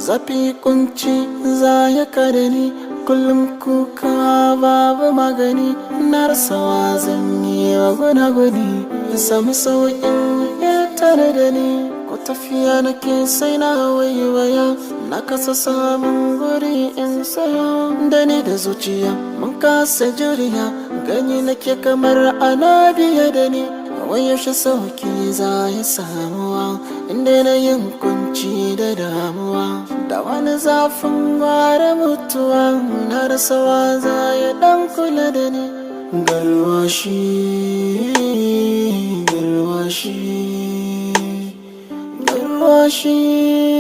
Zafi, kunci za ya kare ni. Kullum kuka babu magani. Na rasa wa zan yi wa gunaguni in samu sauƙin ya tare da ni. Ko tafiya nake sai na waiwaya, na kasa samun guri in tsaya. Da ni da zuciya mun kasa juriya, gani nake kamar ana biye da ni. Wai yaushe sauki za ya samuwa inda na yin kunci da damuwa da wani zafin, gwara mutuwa. Na rasa wa za ya dan kula da ni. Garwashi, garwashi, garwashi.